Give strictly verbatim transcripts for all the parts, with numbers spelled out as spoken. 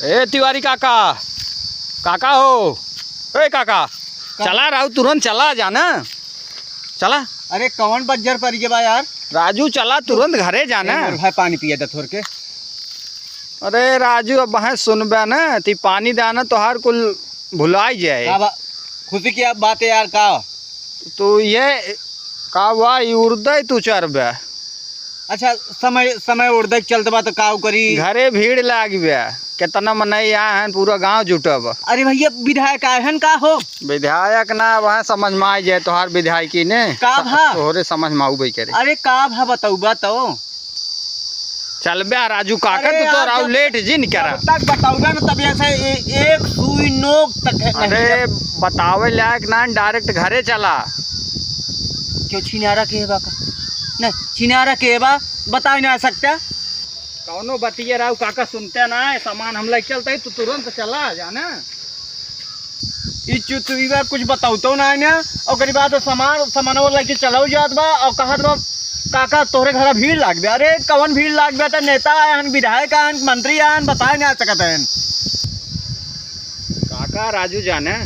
ए तिवारी काका, काका हो, ए काका, का? चला राजू, तुरंत चला जाना, चला। अरे कौन बज्जर पड़ गया बा यार? राजू चला, तुरंत घरे जाना। ए मोर भाई, पानी पिया दे थोर के। अरे राजू, अब है सुनबे ना, ती पानी दाना तोहार कुल भुलाई जाए। का बा-, खुशी की अब बात है यार, का? तू ये का हुआ, ई उर्दे तू चरबे। अच्छा, समय, समय उर्दे के चलत बा तो का करी? घरे भीड़ लाग बा, कितना मनई आए हैं, पूरा गांव जुटब। अरे भैया, विधायक आए हैं का हो? विधायक ना, वहाँ समझ में आ जाए तोहार विधायकी ने। का भा? तोहरे समझ में आउबे करे। अरे का भा बतउबा तो? चलबे राजू काका, अरे तू तो यार, राव जब, लेट जिन करा। जब तक बताऊंगा ना, तब ऐसे ए-, एक सुई नोक तक है नहीं। अरे, बतावे लायक ना, डायरेक्ट घरे चला। क्यों, छिनारा के बा का? नहीं, छिनारा के बा, बताई ना सकता। कौनो बतिया राव काका सुनते ना है, सामान हम लेके चलते ही, तू तुरंत चला जाना। ई चुतुईवा कुछ बतावतो ना है ना, ओकरी बाद सामान, सामानवा लेके चलाऊ जात बा और कहत बा, "काका, तोहरे घरा भीड़ लाग बे।" अरे, कवन भीड़ लाग बे? त नेता आए हन, विधायक आए हन, मंत्री आए हन, बताए ना सकत हन। काका राजू जाने,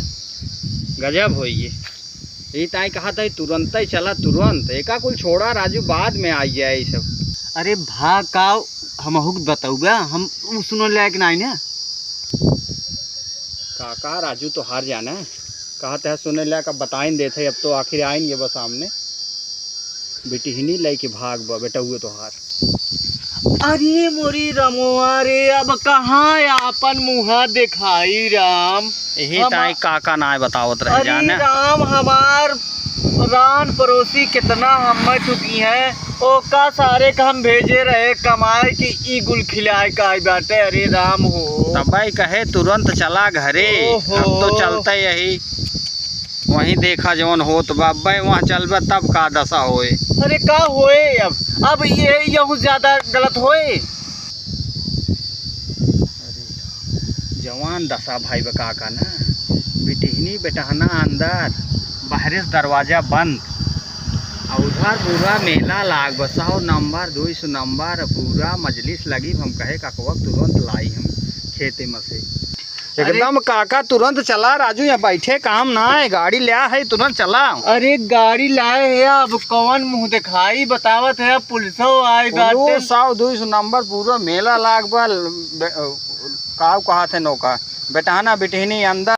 गजब होई ये। ई ताई कहत है, "तुरंतै चला, तुरंत।" एका कुल छोड़ा राजू, बाद में आई जाए ई सब। अरे भा का, हमहू के बतउबा, हम उ सुनल लायक नाई ना। काका राजू तोहार जाना, कहत है सुने ला, कब बताइन देत है, अब तो आखिर आइन ये बस सामने। बिटिहनी लइके भाग बा बेटउए तोहार। अरे मोरी रमवा रे, अब कहाँ आपन मुँह देखाई राम? यही हम ताई काका नाय बतावत रहे अरे जाने। राम, हमार रान पड़ोसी कितना हमें चुकी हैं, ओका सारे के हम भेजे रहे कमाए कि ई गुल खिलाए का आई बाटे। अरे राम हो। तबई कहे तुरंत चला घरे, ओहो। हम तो चलते यही, वहीं देखा जवन होत बा। अब्बे वहाँ चलबे तब का दशा होए। अरे का होए अब, अब ये यहू ज्यादा गलत होए। अरे, जवान दशा भाई बा काका ना, बिटिहनी बेटहना अंदर, बाहरे से दरवाजा बंद, आ उधर पूरा मेला लाग बा, सौ नंबर, दुई सौ नंबर, पूरा मजलिस लगी। हम कहे ककवा तुरंत लाई हम खेते में से। अरे एकदम काका, तुरंत चला राजू, यहाँ बैठे काम ना है, गाड़ी ल्या है, तुरंत चला। अरे गाड़ी लाए है, अब कौन मुँह देखाई बतावत है, पुलिसो आए बाटे। पुलिस सौ दुई सौ नंबर, पूरा मेला लाग बा, बे-, काव कहा थे नौका, बेटहना बिटिहनी अंदर।